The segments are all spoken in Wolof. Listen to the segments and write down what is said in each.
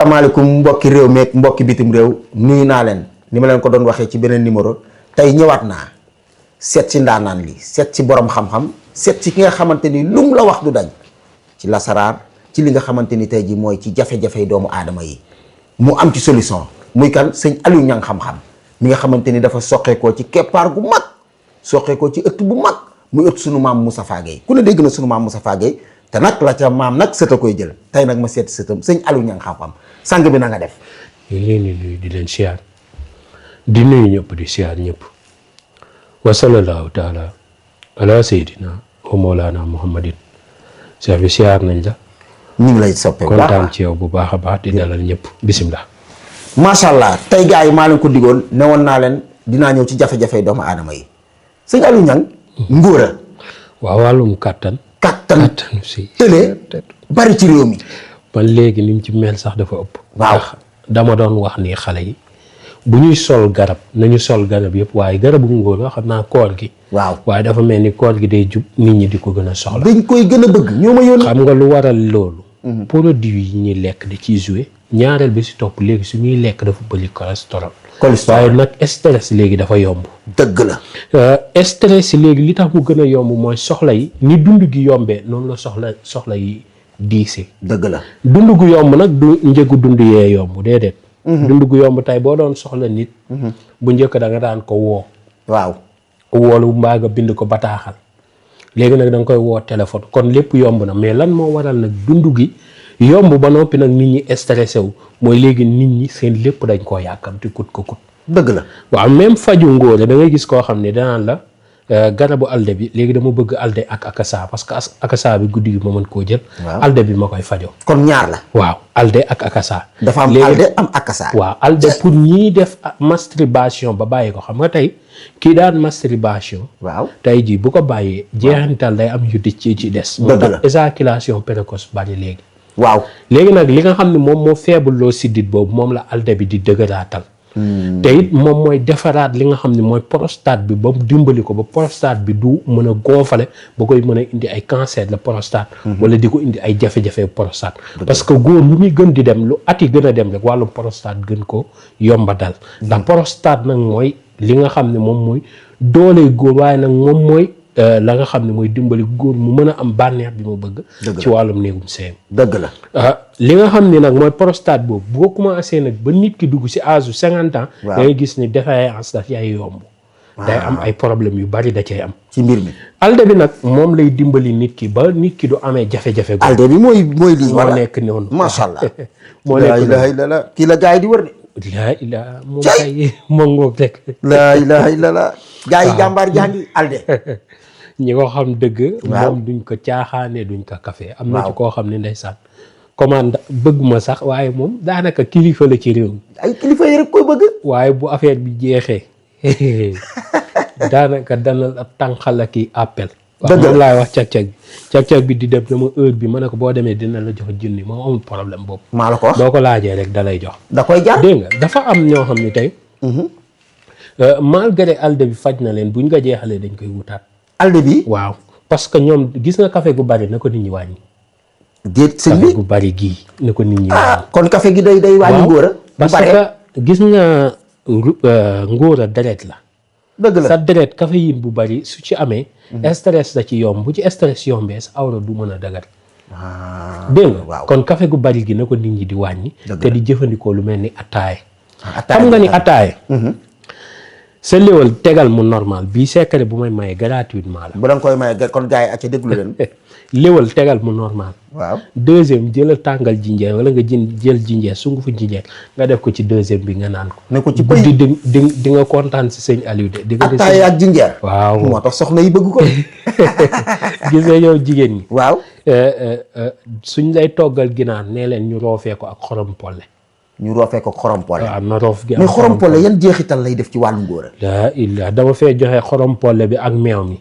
asalaamaaleykum mbokki réew meek mbokki bitim réew nuyu naa leen ni ma leen ko doon waxee ci beneen numéro tey ñëwaat naa seet si ndaanaan li seet si borom xam-xam seet si ki nga xamante ni lum la wax du dañ ci lasaraar ci li nga xamante ni tey ji mooy ci jafe-jafe doomu aadama yi mu am ci solution muy kan sëñ Aliou Niang xam-xam mi nga xamante ni dafa soqeekoo ci keppaar gu mag soqeekoo ci ëtt bu mag muy ëtt sunu maam Moustapha Guèye ku ne dégg na sunu maam Moustapha Guèye te nag la ca maam nag sët a koy jël tey nag ma seet sëtam sëñ Aliou Niang xam-xam sang bi na nga def. ñu ngi leen di nuyu di leen siyaar di nuyu ñëpp di siyaar ñëpp wa sallallahu taala ala sayyidina wa mawlana muhammadin chef bi siyaar nañ la. ñu ngi lay soppee bu baax kontaan ci yow bu baax a baax di dalal ñëpp bisimilah. macha allah tey gars yi maa leen ko digoon ne woon naa leen dinaa ñëw ci jafe-jafe doomu aadama yi sëñ Aliou Niang. ngóora. waaw wàllum kàttan. kattan si tële bari ci réew mi. man léegi ni mu ci mel sax dafa ëpp. waaw ndax dama doon wax ni xale yi bu ñuy sol garab nañu sol garab yëpp waaye garabu ngóor xam naa koor gi. waaw waaye dafa mel ni koor gi day jub nit ñi di ko gën a soxla. dañ koy gën a bëgg ñoo ma yónni. xam nga lu waral loolu. produit yi ñuy lekk di ciy joué. ñaareel bi si topp léegi su ñuy lekk dafa bëri cholestérol. waaye nag stress léegi dafa yomb. dëgg la. stress léegi li tax mu gën a yomb mooy soxla yi ni dund gi yombee noonu la soxla yi diise. dëgg la. dund gu yomb nag du njëgu dund yee yomb déedéet. dund gu yomb tey boo doon soxla nit. bu njëkk da nga daan ko woo. waaw. woolu mbaa nga bind ko bataaxal. léegi nag da nga koy woo téléphone kon lépp yomb na mais lan moo waral nag dund gi yomb ba noppi nag nit ñi stressé wu mooy léegi nit ñi seen lépp dañ koo yàkkamti kut ko kut. dëgg la. waaw même faju ngóore da ngay gis koo xam ne danaan la garabu alde bi léegi dama bëgg alde ak akasa parce que akasa bi guddi gi ma mën koo jël. waaw alde bi ma koy fajoo. kon ñaar la. waaw alde ak akasa. dafa am alde am akasa. waaw alde pour ñiy def masturbation ba bàyyi ko xam nga tey kii daan masturbation. waaw tey jii bu ko bàyyee. jeexantal day am yu di ci des. moo tax éjaculation précoce bari léegi. waaw léegi nag li nga xam ne moom moo faible loo siddit boobu moom la alde bi di dëgëraatal. te it moom mooy defaraat li nga xam ne mooy prostate bi ba mu dimbali ko ba prostate bi du mën a gonfale ba koy mën a indi ay cancer de prostate. wala di ko indi ay jafe-jafe prostate. parce que góor lu muy gën di dem lu at yi gën a dem rek wàllum prostate gën ko yomba dal. ndax prostate nag mooy li nga xam ne moom mooy doole góor waaye nag moom mooy. la nga xam ne mooy dimbali góor mu mën a am bànneex bi mu bëgg. ci wàllum néegum sëyam. dëgg la. li nga xam ne nag mooy prostate boobu boo commencé nag ba nit ki dugg si âge su 50 ans. da ngay gis ni défaillance daf yaay yomb. day am ay problème yu bari da cay am. ci mbir mi. alde bi nag moom lay dimbali nit ki ba nit ki du amee jafe-jafe. alde bi mooy lii. moo nekk noonu. macha allah. moo nekk laa ilaaha kii la gars yi di wër de. laa ilaaha moom kay mangoog rek. laa ilaaha illallaah. gars yi jàmbaar jàngi alde. ñi ko xam dëgg. moom duñ ko caaxaane duñ ko kafe. am na ci koo xam ne ndeysaan commande bëgguma sax waaye moom daanaka kilifa la ci réew mi. ay kilifa yi rek koy bëgg. waaye bu affaire bi jeexee daanaka dana la tànqal ak i appel. dëgg la laay wax cag-cag bi di dem dama heure bi ma ne ko boo demee dina la jox junni moom amul problème boobu. maa la ko wax boo ko laajee rek da lay jox. da koy jar dégg nga dafa am ñoo xam ne tey. malgré alde bi faj na leen buñ nga jeexalee dañ koy wutaat. alde bi waaw parce que ñoom gis nga café gu bari na ko nit ñi wàññi. déet sëñ bi café gu bari gii na ko nit ñi wàññi. kon café gi day wàññi ngóora. parce que gis nga ngóora deret la. dëgg la sa deret caféine bu bari su ci amee. stress da ci yomb bu ci stress yombee sa awra du mën a dagar. dégg nga kon café gu bari gi na ko nit ñi di wàññi. te di jëfandikoo lu mel ni attaaye. xam nga ni attaaye. sa léwal tegal mu normal bii secret bu may maye gratuitement la. bu da nga koy maye kon gars yi ak ca déglu leen. léwal tegal mu normal. waaw deuxième jëlal tàngal jinjeer wala nga jël jinjeer sungufu jinjeer nga def ko ci deuxième bi nga naan ko. ne ko ci guddi di nga kontaan si sëñ Aliou de. di nga attaaya ak jinjeer. waaw moo tax soxna yi bëgg ko. gis nga yow jigéen ñi. waaw suñ lay toggal ginaar nee leen ñu roofee ko ak xorom polle. ñu roofee ko xorompole. waaw na roof gi. mais xorompole yan jeexital lay def ci wàllu ngóora. laa illah dama fee joxe xorompole bi ak meew mi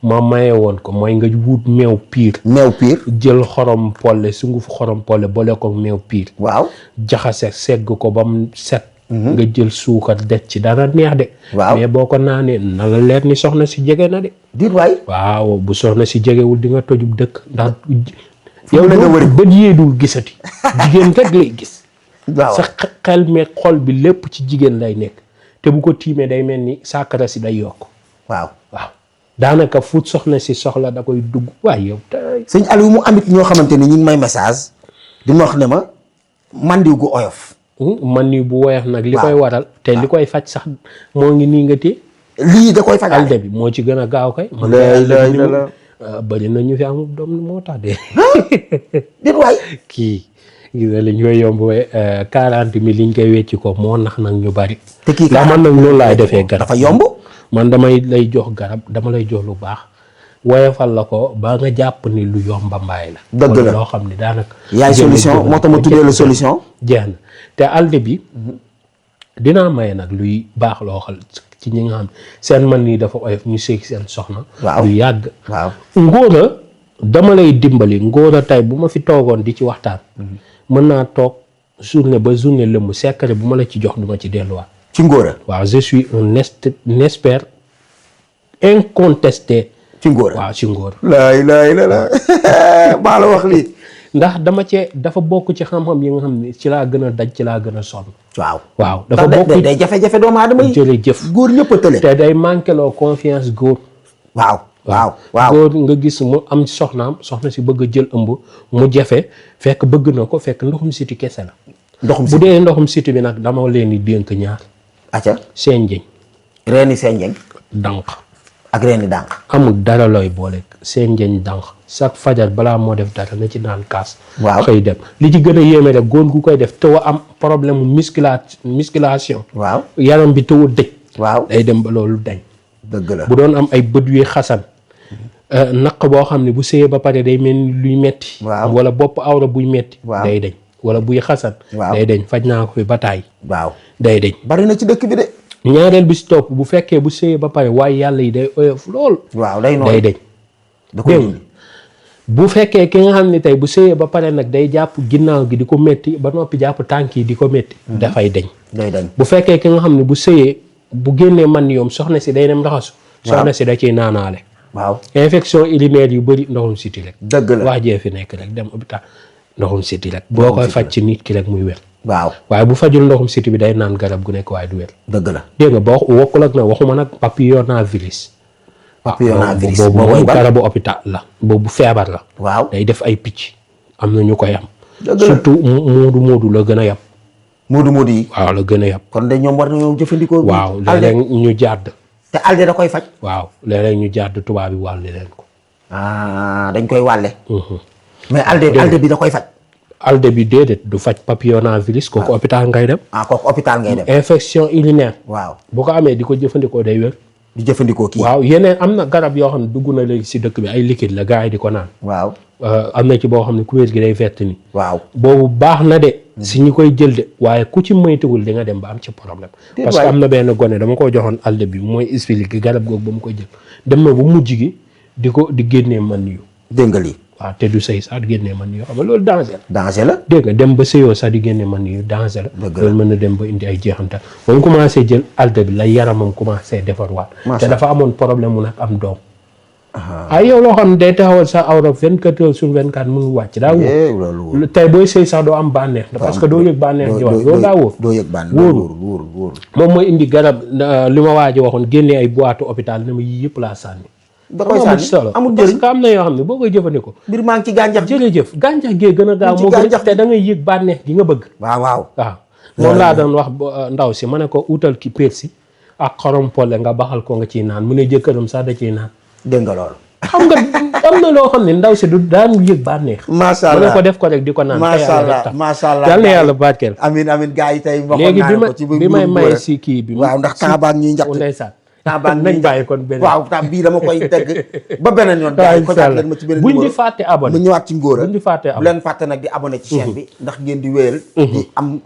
ma maye woon ko mooy nga wut meew piir. meew piir jël xorompole sungufu xorompole boole ko meew piir. waaw jaxase segg ko ba mu set. nga jël suukar det ci dana neex de. waaw mais boo ko naanee na la leer ni soxna si jege na de. diir waay. waaw bu soxna si jegewul di nga tojub dëkk ndax. yow la nga wër bët yee dul gisati. jigéen rek lay gis. sa xel mi xol bi lépp ci jigéen lay nekk te bu ko tiimee day mel ni saakara si day yokk. waaw daanaka fu soxna si soxla da koy dugg waaye yow. sëñ Aliou mu amit ñoo xamante ni ñu ngi may message di ma wax ne ma mandiw gu oyof. mandiw bu woyof nag. li koy waral te li koy faj sax moo ngi nii nga téye. lii da koy faj alde bi moo ci gën a gaaw kay. bëri na ñu fi amul doom moo tax de. déet waay. kii gis nga li ñu koy yomb 40 000 liñ koy wecci ko moo nax nag ñu bari. te kii ndax man nag loolu laay defee garab dafa yomb. man damay lay jox garab dama lay jox lu baax woyofal la ko ba nga jàpp ni lu yomba mbaay la. dëgg la loo xam ne daanaka. yaay solution moo tax ma tuddee la solution. jeex na te alde bi dinaa maye nag luy baax loo xal ci ñi nga xam seen man nii dafa oyof ñu seeg seen soxna. waaw lu yàgg. waaw ngóora dama lay dimbali ngóora tey bu ma fi toogoon di ci waxtaan. mën naa toog journée ba journée lëmm secret bu ma la ci jox duma ci delluwaat. ci ngóora. waaw je suis un expert incontesté. ci ngóora waaw ci ngóora. la maa la wax lii. ndax dama cee dafa bokk ci xam-xam yi nga xam ne ci laa gën a daj ci laa gën a sonn. waaw dafa bokk day jafe-jafe doomu aadama yi. jërëjëf góor ñëpp a tële. te day manqué loo confiance góor. waaw góor nga gis mu am soxna si bëgg a jël ëmb mu jafe fekk bëgg na ko fekk ndoxum siti kese la. bu dee ndoxum siti bi nag dama leen di dénk ñaar. acca seenjeñ. reeni seenjeñ. dànq. ak reeni dànq. amul dara looy boole seenjeñ dànq chaque fajar balaa moo def dara na ci naan kaas. waaw xëy dem li ci gën a yéeme rek góor gu koy def te wa am problème musculation. waaw yaram bi te wa dëj. waaw day dem ba loolu dañ. dëgg la bu doon am ay bët yuy xasan. naq boo xam ne bu sëyee ba pare day mel ni luy metti. waaw wala bopp awra buy metti. waaw day dañ wala buy xasan. waaw day dañ faj naa ko fi bataay. waaw day dañ. bari na ci dëkk bi de. ñaareel bi si topp bu fekkee bu sëyee ba pare waaye yàlla yi day oyof lool. waaw day nooy day dañ. da koy dindi. bu fekkee ki nga xam ne tey bu sëyee ba pare nag day jàpp ginnaaw gi di ko métti ba noppi jàpp tànk yi di ko métti. dafay dañ. day dañ bu fekkee ki nga xam ne bu sëyee bu génnee man yoom soxna si day dem raxasu. soxna si da ciy naanaale. waaw infection urinaire yu bëri ndoxum siti rek. dëgg la wax jee fi nekk rek dem hôpital ndoxum siti rek. boo koy faj ci nit ki rek muy wér. waaw waaye bu fajul ndoxum siti bi day naan garab gu nekk waaye du wér. dëgg la dégg nga boo wokkul ak nag waxuma nag papillomavirus. papillomavirus boobu moom garabu hôpital la boobu feebar la. waaw day def ay picc am na ñu koy am. dëgg la surtout moodu la gën a yab. moodu yi. waaw la gën a yab. kon de ñoom war nañoo jëfandikoo. waaw léeg-léeg ñu jàdd. te alde da koy faj. waaw léeg-léeg ñu jàdd tubaab bi wàll leen ko. dañ koy wàlle. mais alde bi da koy faj. alde bi déedéet du faj papillomavirus kooku hôpital ngay dem. kooku hôpital ngay dem. infection urinaire. waaw bu ko amee di ko jëfandikoo day wér. di jëfandikoo kii. waaw yeneen am na garab yoo xam ne dugg na léegi si dëkk bi ay liquide la gars yi di ko naan. waaw am na ci boo xam ne kubéer gi day vert ni waaw boobu baax na de. si ñi koy jël de waaye ku ci moytuwul di nga dem ba am ci problème. parce que am na benn gone dama ko joxoon alde bi mooy expliqué garab googu ba mu koy jël dem na bu mujj gi di génnee man yu. dégg nga lii. waaw te du sëy sax di génnee man yu xam nga loolu danger la. danger la. dégg nga dem ba sëyoo sax di génne man yu danger la. dëgg la loolu mën na dem ba indi ay jeexantal ba mu commencé jël alde bi la yaramam commencé defarwaat. te dafa amoon problème mu nag am doom. ay yow loo xam ne day taxawal sa awra 24 heures sur 24 mu ngi wàcc daa wóor. tey booy sëy sax doo am bànneex. parce que doo yëg bànneex ji wax loolu daa wóor. doo yëg bànneex wóorul moom mooy indi garab li ma waaj a waxoon génnee ay boîte hôpital ne ma yii yëpp laa sànni. da koy sànni solo amul parce njëriñ que am na yoo xam ne boo koy jëfandikoo. mbir maa ngi ci gàncax gi. jërëjëf gàncax gee gën a gaaw moo gën a te da ngay yëg bànneex gi nga bëgg. waaw moom laa doon wax ndaw si ma ne ko utal ki persi ak xorom pole nga baxal ko nga ciy naan mu ne jëkkëram sax da ciy naan. dégg nga loolu. xam nga am na loo xam ne ndaw si du daan yëg bànneex. macha allah ma ne ko def ko rek di ko naan. macha allah yal na yàlla barkeel. amiin gars yi tey léegi bi may may si kii bi. waaw ndax temps baa ñuy njëkk. ndeysaan nañ bàyyi kon beneen. waaw temps bii dama koy tegg ba beneen yoon. waaw incha allah ma ci beneen buñ di fàtte abonné. mu ñëwaat ci ngóora. buñ di fàtte abonné bu leen fàtte nag di abonné ci chaîne bi. ndax ngeen di wéyal.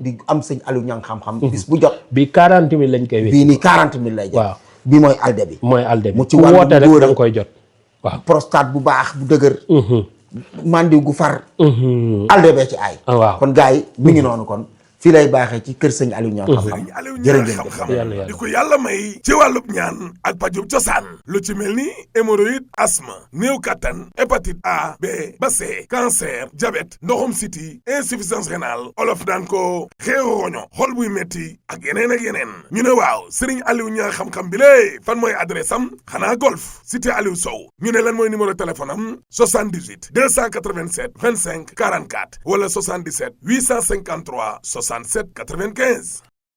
di am sëñ Aliou Niang xam-xam. bis bu jot. bi 40 000 lañ koy wéy. bii nii 40 000 lay jot. waaw bii mooy alde bi. mu ci ku wàllu woote rek ngóora da nga koy jot. waaw prostate bu baax bu dëgër. mandiw gu far. alde bee ci aay. waaw kon gars yi mi ngi noonu kon fii lay baaxee ci kër sëñ Aliou Niang xam-xam Sëriñ Aliou jërë Niang ngeen xam-xam Yàlla. di ko yàlla may ci wàllub ñaan ak pajub cosaan lu ci mel ni hémorroïde asthme néew kattan hépatite A B ba C cancer diabète ndoxum siti insuffisance rénale olof daan ko xeeru roño xol buy metti ak yeneen ñu ne waaw Sëriñ Aliou Niang xam-xam bi lée fan mooy adresse am xanaa golf cité Aliou Sow ñu ne lan mooy numéro téléphone am 78 287 25 44 wala 77 853 67 95